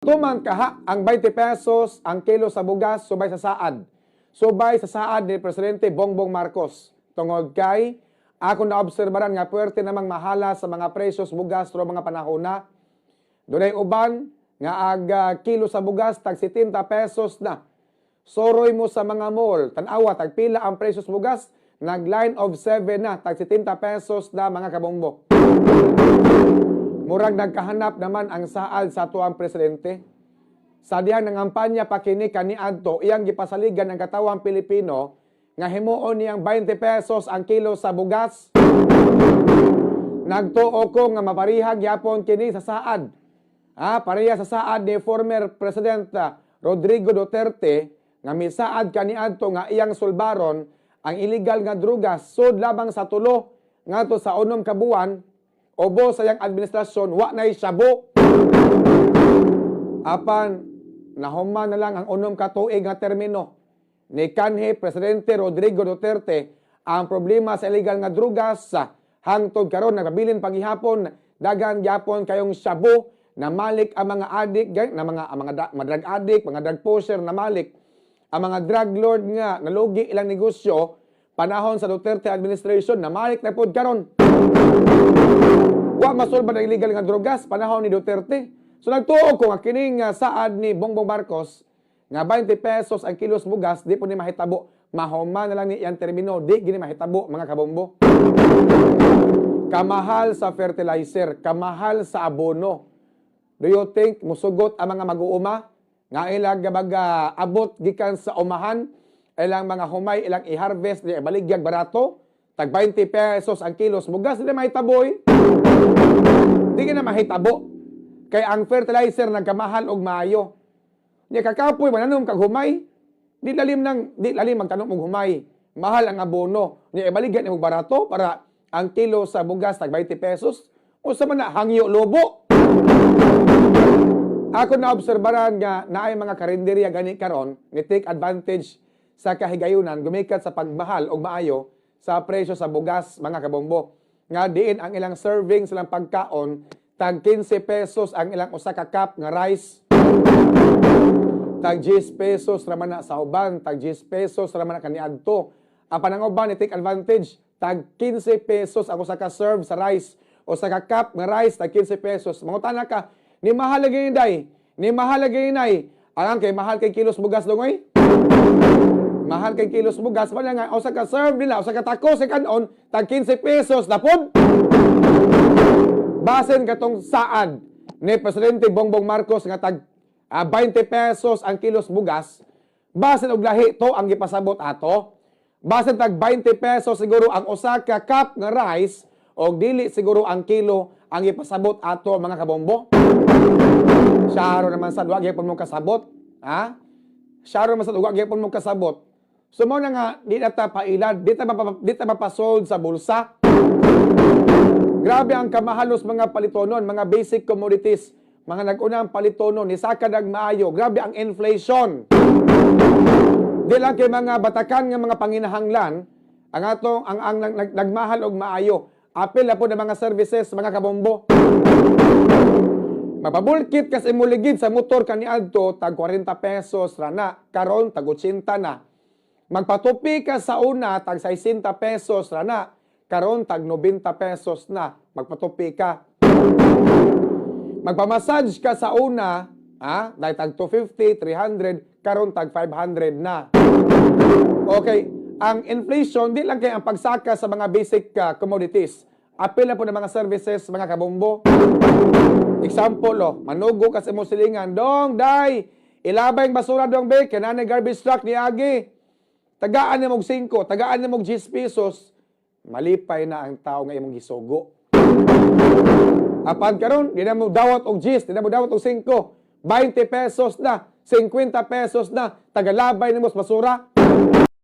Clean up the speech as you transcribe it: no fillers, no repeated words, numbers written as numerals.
Tuman kaha ang 20 pesos ang kilo sa bugas subay sa saad. Subay sa saad ni Presidente Bongbong Marcos. Tungod kay ako naobserbaran nga puwerte namang mahala sa mga presyo sa bugas ro mga panahon na. Dunay uban nga ag kilo sa bugas tag 70 pesos na. Soroy mo sa mga mall, tan-awa tag pila ang presyo sa bugas, nag line of 7 na, tag 70 pesos na, mga kabombo. Murag nagkahanap naman ang saad sa atuang presidente. Sa dihang nangampanya pa kini kaniadto, iyang gipasaligan ang katawang Pilipino nga himuon niyang 20 pesos ang kilo sa bugas. Nagtuo ko nga maparihag yapon kini sa saad. Ah, pareha sa saad ni former President Rodrigo Duterte nga misaad kaniadto nga iyang sulbaron ang illegal nga druga sud labang sa 3 ngadto sa 6 ka buwan, ubos sa iyang administrasyon wa nay shabu. Apan nahuman na lang ang 6 ka tuig nga termino ni kanhi Presidente Rodrigo Duterte, ang problema sa illegal nga drugas hangtod karon nagpabilin pagihapon. Dagan gyapon kayong shabu na malik ang mga adik na mga ang mga, mga drug addict, mga drug pusher na malik ang mga drug lord nga nalugi ilang negosyo panahon sa Duterte administration, na malik na pod karon. Wa masulbad ang illegal nga drugas panahon ni Duterte. So nagtuo ko nga kining saad ni Bongbong Marcos nga 20 pesos ang kilos bugas di po ni mahitabo. Mahuman na lang ni iyang termino, di gini mahitabo, mga kabombo. Kamahal sa fertilizer, kamahal sa abono. Do you think musugot ang mga mag-uuma nga ilang baga abot gikan sa umahan ilang mga humay ilang i-harvest di baligyag barato tag 20 pesos ang kilos bugas? Di mahitabo eh. Di na mahitabo. Kay ang fertilizer nagkamahal og maayo. Nya kakapoy mananom kag humay. Di lalim magtanom og humay. Mahal ang abono. Nya ibaligyan imong barato para ang kilo sa bugas tag 20 pesos. Usa man na, hangyo lobo. Ako na obserbaran nga naay mga karinderya gani karon ni take advantage sa kahigayunan gumikat sa pagmahal og maayo sa presyo sa bugas, mga kabombo, nga diin ang ilang serving sa ilang pagkaon tag 15 pesos ang ilang usa ka cup nga rice, tag 10 pesos raman na sa uban, tag 10 pesos raman na kaniadto. Apan ang uban ni take advantage, tag 15 pesos ang usa ka serve sa rice, usa ka cup nga rice tag 15 pesos. Mangutana ka, "Ni mahal lagi day, ni mahal lagi nay." Alang kay mahal kay kilos bugas dongoy. Mahal kay kilos bugas man nga usa ka serve nila, usa ka tako sa kanon tag 15 pesos na pod. Basin katong saad ni Presidente Bongbong Marcos nga tag 20 pesos ang kilos bugas, basin og lahi to ang gipasabot ato. Basin tag 20 pesos siguro ang usa ka cup nga rice og dili siguro ang kilo ang gipasabot ato, mga kabombo. Syaro naman sa wa gyapon mo kasabot, ha? Syaro naman sa wa gyapon mo kasabot. So mao na nga di na ta pailad, di ta mapasold sa bulsa. Grabe ang kamahalos mga palitonon, mga basic commodities, mga nag-unang palitonon, ni saka maayo. Grabe ang inflation. Di lang kay mga batakan nga mga panginahanglan, ang atong ang nagmahal og maayo. Apil na po ng mga services, mga kabombo. Mapabulkit kas imuligid sa motor kaniadto tag 40 pesos ra na, karon tag 80 na. Magpatupi ka sa una tag 60 pesos ra na, karon tag 90 pesos na magpatupi ka. Magpamassage ka sa una, dahil tag 250, 300, karon tag 500 na. Okay, ang inflation di lang kay ang pagsaka sa mga basic commodities. Apil na po ng mga services, mga kabombo. Example, oh, manugo ka sa imong silingan, "Dong, day, ilabay ang basura dong be, kay naa garbage truck ni agi." Tagaan nimo og 5, tagaan nimo og 10 pesos, malipay na ang tao nga imong gisugo. Apan karon, di na mo dawat og 10, di na mo dawat og 5. 20 pesos na, 50 pesos na, tagalabay nimo sa basura.